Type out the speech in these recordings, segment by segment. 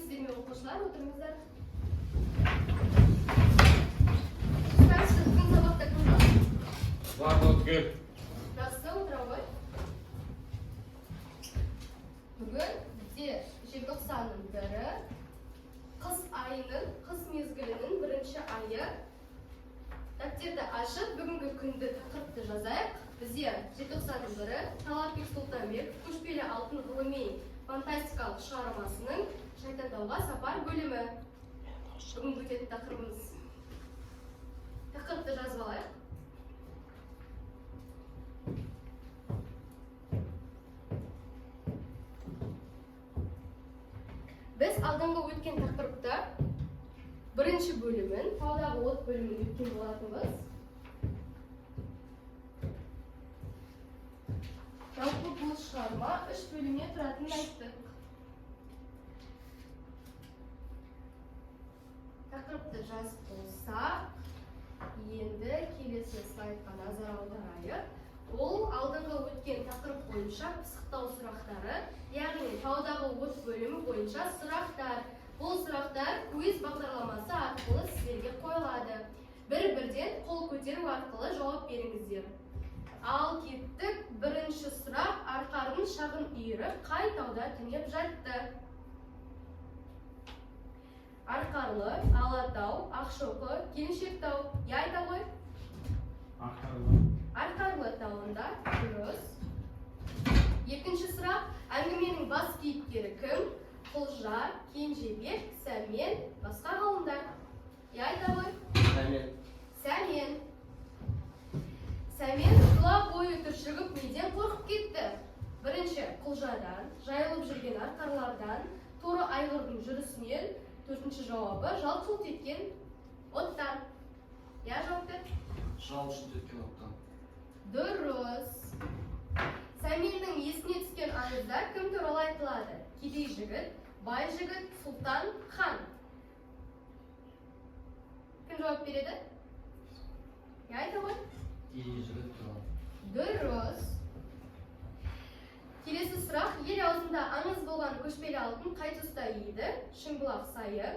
Сәлеметсіздер ме, оқушылар? Отырыңыздар. Сұраңызшы, бүгін сабақта кім бар? Барлығы түгел. Жақсы, отыра ғой. Бүгін бізде желтоқсанның 1-і, қыс айының, қыс мезгілінің бірінші айы. Дәптерді ашып, бүгінгі күнді, тақырыпты жазайық. Бізде желтоқсанның 1-і, Талапбек Сұлтанбеков «Көшпелі алтын» ғылыми фантастикалық шығармасының «Шайтантауға сапар» бөлімі. Бүгінгі өтетін тақырыбымыз. Тақырыпты жазып алайық. Біз алдыңғы өткен тақырыпта бірінші бөлімін, «Таудағы от» бөлімін өткен болатынбыз. Жалпы, бұл шығарма үш бөлімнен тұратынын айттық. Тақырыпты жазып болсақ, енді келесі слайдқа назар аударайық. Ол алдыңғы өткен тақырып бойынша пысықтау сұрақтары, яғни «Таудағы от» бөлімі бойынша сұрақтар. Бұл сұрақтар квиз бағдарламасы арқылы сіздерге қойылады. Бір бірден қол көтеру арқылы жауап беріңіздер. Ал кеттік. Бірінші сұрақ: арқардың шағын үйірі қай тауда түнеп жатты? Арқарлы, Алатау, Ақшоқы, Келіншектау. Иә, айта ғой. Арқарлы. Арқарлы тауында, дұрыс. Екінші сұрақ: әңгіменің бас кейіпкері кім? Құлжа, Кенжебек, Сәмен, басқа ғалымдар. Иә, айта ғой. Сәмен. Сәмен. Сәмен тұла бойы түршігіп, неден қорқып кетті? Бірінші, құлжадан, жайылып жүрген арқарлардан, торы айғырдың жүрісінен, төртінші жауабы жалт жұлт еткен оттан. Иә, жауап бер. Жалт жұлт еткен оттан. Дұрыс. Сәменнің есіне түскен аңызда кім туралы айтылады? Кедей жігіт, бай жігіт, сұлтан, хан. Кім жауап береді? Иә, айта ғой. Кедей жігіт туралы. Дұрыс. Келесі сұрақ: ел аузында аңыз болған көшпелі алтын қай тұста еді? Шыңбұлақ сайы.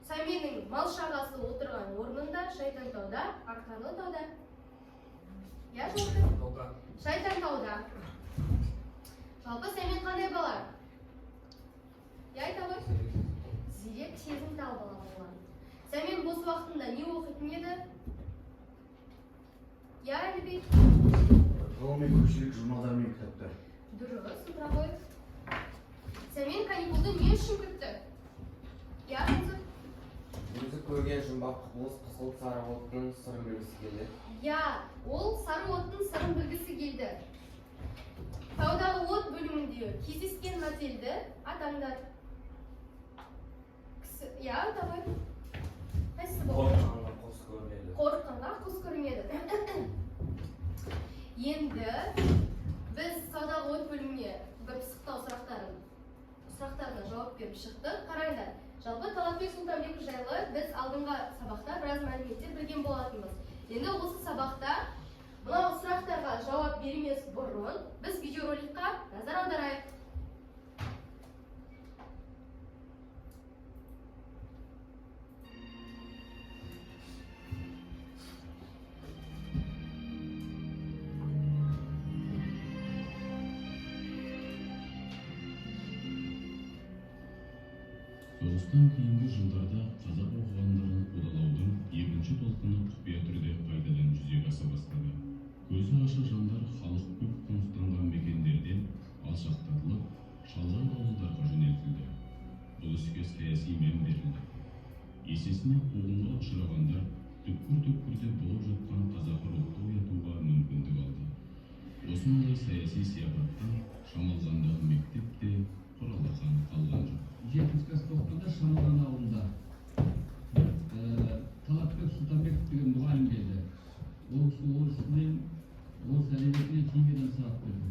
Сәменнің мал шағасы отырған орнында, Шайтантауда, Арқарлы тауда. Иә, жауап бер. Тауда. Шайтантауда. Жалпы, Сәмен қандай бала? Иә, айта ғой. Зерек, сезімтал бала болған. Сәмен бос уақытында не оқитын еді? Иә, Әлібек? Ғылыми көпшілік журналдар мен кітаптар. Дұрыс, отыра ғой. Сәмен каникулды не үшін күтті? Иә, Мансұр? Өзі көрген жұмбақ құбылыс, қызғылт сары оттың сырын білгісі келді. Иә, ол сары оттың сырын білгісі келді. «Таудағы от» бөлімінде кездескен мәтелді атаңдар. Кісі, иә, айта ғой. Қайсысы болды? Қорыққанға құс көрінеді. Қорыққанға құс көрінеді. Енді біз «Таудағы от» бөліміне бір пысықтау сұрақтарына жауап беріп шықтық. Қараңдар, жалпы Талапбек Сұлтанбеков жайлы біз алдыңғы сабақта біраз мәліметтер білген болатынбыз. Енді осы сабақта мынау сұрақтарға жауап бермес бұрын біз видеороликқа назар аударайық. Соғыстан кейінгі жылдарда қазақ оқығандарын қудалаудың екінші толқыны құпия түрде қайтадан жүзеге аса бастады. Көзі ашық жандар халық көп қоныстанған мекендерден алшақтатылып, шалғай ауылдарға жөнелтілді. Бұл іске саяси мән берілді. Есесіне қуғынға ұшырағандар түкпір-түкпірде болып жатқан қазақы рухты оятуға мүмкіндік алды. Осындай саяси саясаттан Шамалғандағы мектеп те құралақан қалған жоқ. 7-ші класста оқығанда Шамалған ауылында бір Талапбек Сұлтанбеков деген мұғалім келді. Ол кісі орыс тілінен, орыс әдебиетінен, химиядан сабақ берді.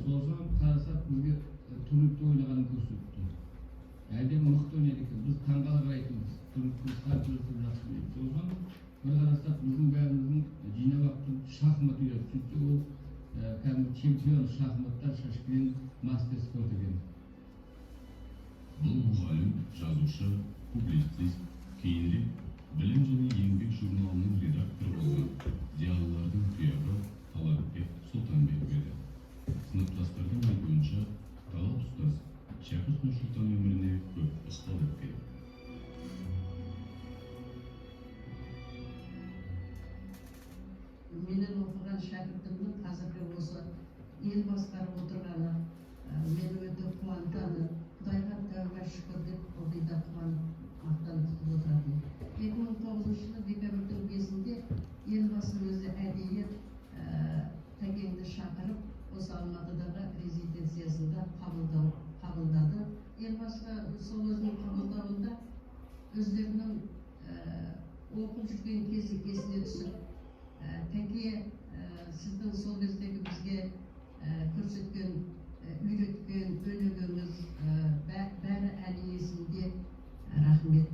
Сосын қарасақ, бізге турникте ойнағанын көрсетті. Әдемі, мықты ойнайды екен. Біз таңғала қарайтынбыз. Турникті жақсы ойнайды. Сосын бір қарасақ, біздің бәріміздің жинап алып тұрып шахмат үйретті. Сөйтсе, ол кәдімгі чемпион шахматтан, шашкіден мастер спорт екен. Бұл мұғалім Жазушы, публицист, кейінірек Білім және еңбек журналының редакторы болған зиялылардың тұяғы Талапбек Сұлтанбеков еді. Сыныптастардың айтуынша, Талап ұстаз шәкірт Нұрсұлтан өміріне көп ықпал еткен. Менен оқыған шәкіртімнің қазіргі осы ел басқарып отырғаны мені өте қуантады. Құдайға тәуба шүкір деп ылғи да қуанып мақтан тұтып отыратын. 2009 жылы декабрьдің 5-інде елбасы өзі әдейі Тәкеңді шақырып, осы Алматыдағы резиденциясында қабылдады. Елбасы сол өзінің қабылдауында өздерінің оқып жүрген кезі есіне түсіп, Тәке, сіздің сол кездегі бізге көрсеткен, үйреткен өнегеңіз бәрі әлі есімде. Рахмет.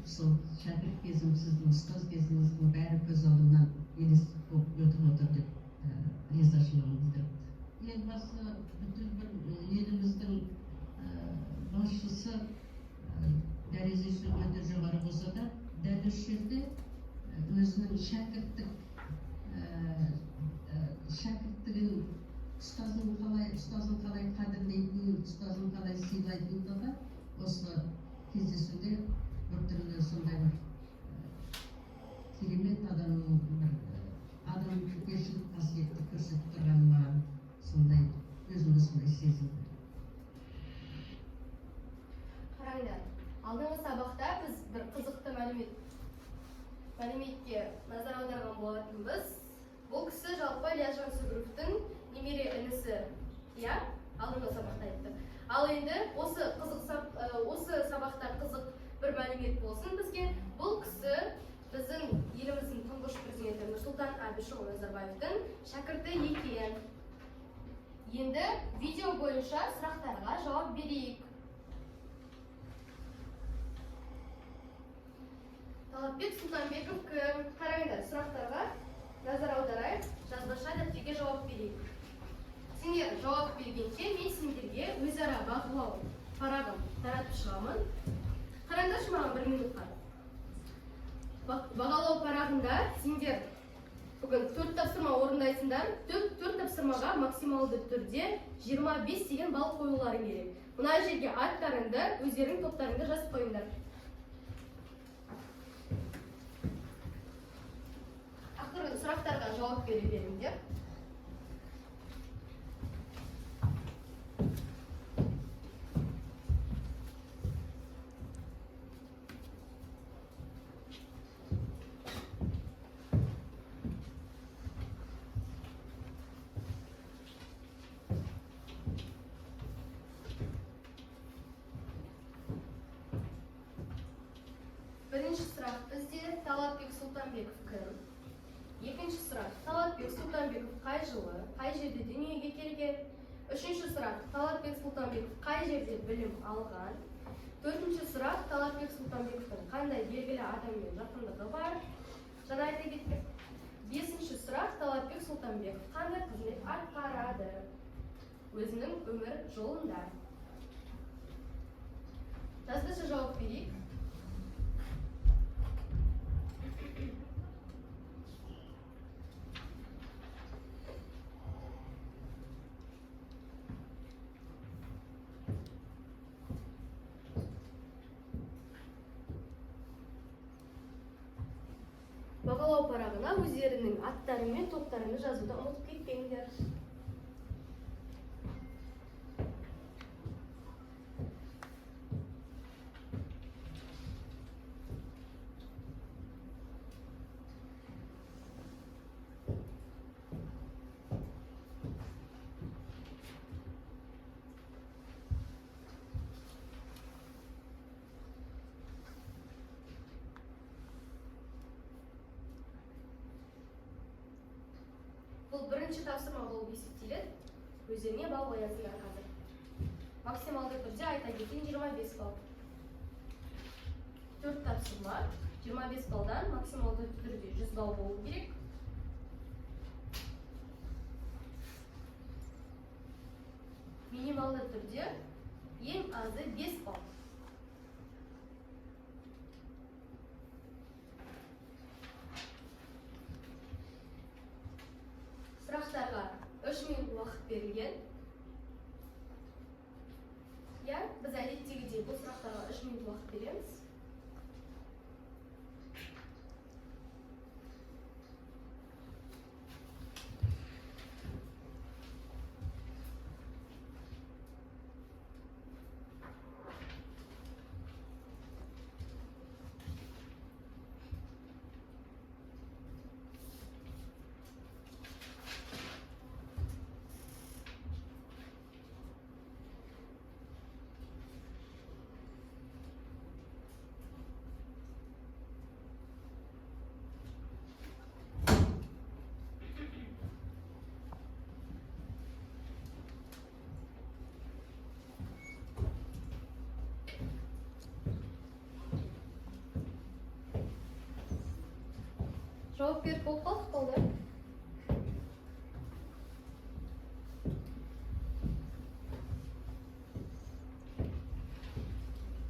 Сол шәкірт кезім, сіздің ұстаз кезіңіздің бәрі көз алдымнан елес болып өтіп отыр деп ризашылығын білдірді. Елбасы бүткіл бір еліміздің басшысы, дәрежесі өте жоғары болса да, дәл осы жерде өзінің шәкірттігін, ұстазын қалай қадірлейтінін, ұстазын қалай сыйлайтындығы осы кездесуде біртүрлі сондай бір керемет адамның бір адамгершілік қасиетті көрсетіп тұрғаны маған сондай өзіме солай сезілді. Қараңдар, алдыңғы сабақта біз бір қызықты мәліметке назар аударған болатынбыз. Бұл кісі жалпы Ілияс Жансүгіровтің немере інісі, иә, алдыңғы сабақта айттық. Ал енді осы сабақта қызық бір мәлімет болсын бізге. Бұл кісі біздің еліміздің тұңғыш президенті Нұрсұлтан Әбішұлы Назарбаевтың шәкірті екен. Енді видео бойынша сұрақтарға жауап берейік. Талапбек Сұлтанбеков кім? Қараңдар, сұрақтарға назар аударайық, жазбаша дәптерге жауап берейік. Сендер жауап бергенше мен сендерге өзара бақылау парағын таратып шығамын. Қараңдаршы маған бір минутқа. Бағалау парағында сендер бүгін 4 тапсырма орындайсыңдар. 4 тапсырмаға максималды түрде 25 деген балл қоюларың керек. Мына жерге аттарыңды, өздеріңнің топтарыңды жазып қойыңдар. Ақырын сұрақтарға жауап бере беріңдер. Бірінші сұрақ бізде Талапбек Сұлтанбеков кім? Екінші сұрақ, Талапбек Сұлтанбеков қай жылы, қай жерде дүниеге келген? Үшінші сұрақ, Талапбек Сұлтанбеков қай жерде білім алған? Төртінші сұрақ, Талапбек Сұлтанбековтің қандай белгілі адаммен жақындығы бар? Жаңа айта кеттік. Бесінші сұрақ, Талапбек Сұлтанбеков қандай қызмет атқарады өзінің өмір жолында? Жазбаша жауап берейік. Бағалау парағына өздерінің аттары мен топтарını жазуды ұмытып кетпеңдер. Бұл бірінші тапсырма болып есептеледі. Өздеріңе балл қоясыңдар қазір. Максималды түрде айта кетейін 25 балл. 4 тапсырма, 25 балдан максималды түрде 100 балл болу керек. Минималды түрде ең азы 5 балл. береміз. Жауап беріп болып қалдық қой, да?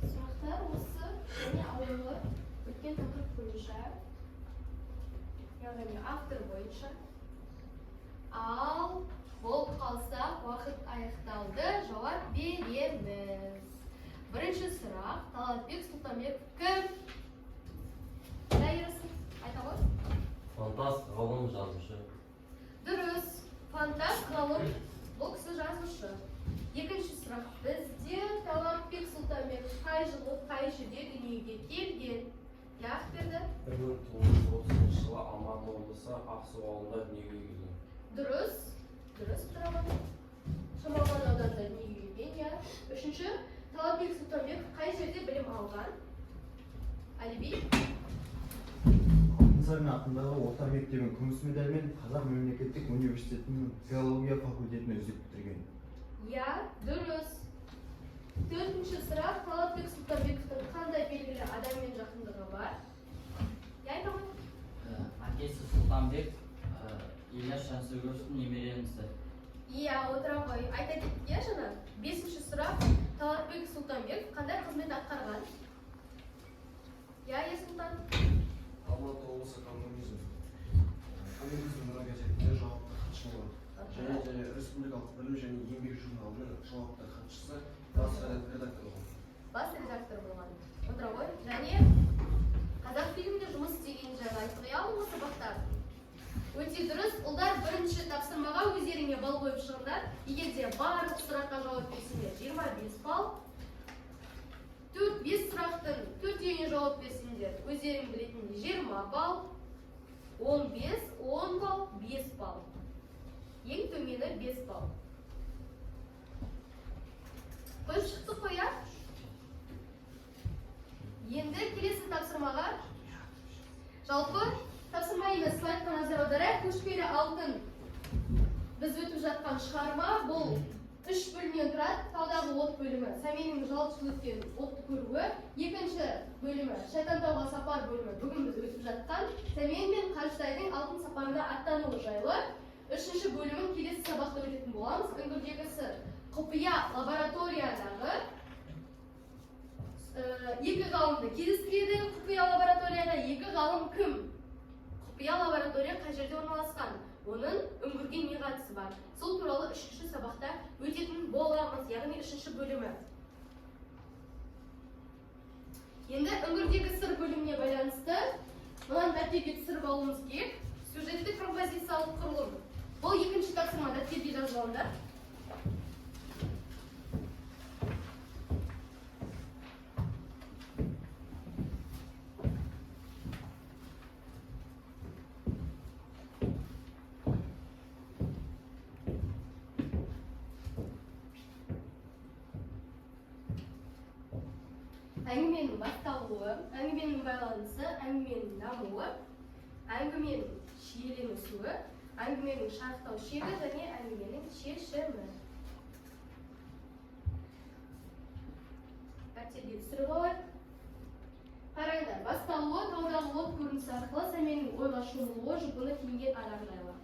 Сұрақтар осы және алдыңғы өткен тақырып бойынша, яғни автор бойынша. Ал болып қалса, уақыт аяқталды, жауап береміз. Бірінші сұрақ: Талапбек Сұлтанбеков кім? Дайырсын, айта ғой. Фантаст, ғалым, жазушы. Дұрыс, фантаст, ғалым, бұл кісі жазушы. Екінші сұрақ: бізде Талапбек Сұлтанбеков қай жылы, қай жерде дүниеге келген? Иә, Ақберді? 1930 жылы Алматы облысы Ақсу ауылында дүниеге келген. Дұрыс, дұрыс, Тұрабай. Шамалған ауданында дүниеге келген, иә. Үшінші, Талапбек Сұлтанбеков қай жерде білім алған? Әліби? Алтынсарин атындағы орта мектебін күміс медальмен, Қазақ мемлекеттік университетінің филология факультетін үздік бітірген. Иә, дұрыс. Төртінші сұрақ: Талапбек Сұлтанбековтің қандай белгілі адаммен жақындығы бар? Иә, айта ғой. Әкесі Сұлтанбек, Ильяс Жансүгіровтің немере інісі. Иә, отыра ғой. Айта кеттік, иә, жаңа. Бесінші сұрақ: Талапбек Сұлтанбеков қандай қызмет атқарған? Иә, Ерсұлтан? Алматы облысы Коммунизм газетінде жауапты хатшы болған және де республикалық Білім және еңбек журналының жауапты хатшысы, бас редактор болған. Бас редактор болған. Отыра ғой. Және Қазақ фильмде жұмыс істеген жайлы айттық, иә, алдыңғы сабақта. Өте дұрыс, ұлдар, бірінші тапсырмаға өздеріңе балл қойып шығыңдар. Егер де барлық сұраққа жауап берсеңдер, 25 балл. Төрт, бес сұрақтың төртеуіне жауап берсеңдер, өздерің білетін 20 балл, 15, 10 балл, 5 балл. Ең төмені 5 балл. Қойып шықтық қой, иә? Енді келесі тапсырмаға, жалпы тапсырма емес, слайдқа назар аударайық. Көшпелі алтын, біз өтіп жатқан шығарма, бұл үш бөлімнен тұрады. Таудағы от бөлімі, Сәменнің жалт жұлт өткен отты көруі. Екінші бөлімі, Шайтантауға сапар бөлімі, бүгін біз өтіп жатқан Сәмен мен Қажытайдың алтын сапарына аттануы жайлы. Үшінші бөлімін келесі сабақта өтетін боламыз. Үңгірдегі сыр, құпия лабораториядағы екі ғалымды кездестіреді. Құпия лабораторияда екі ғалым кім? Құпия лаборатория қай жерде орналасқан? Оның үңгірге не қатысы бар? Сол туралы үшінші сабақта өтетін боламыз, яғни үшінші бөлімі. Енді үңгірдегі сыр бөліміне байланысты мынаны дәптерге түсіріп алуымыз керек. Сюжеттік композициялық құрылым. Бұл екінші тапсырма, дәптерге жазып алыңдар. Әңгіменің басталуы, әңгіменің байланысы, әңгіменің дамуы, әңгіменің шиеленісуі, әңгіменің шарықтау шегі және әңгіменің шешімі. Дәптерге түсіріп алайық. Қараңдар, басталуы: таудағы от көрінісі арқылы Сәменнің ойға шомылуы, жұпыны киінген адам жайлы.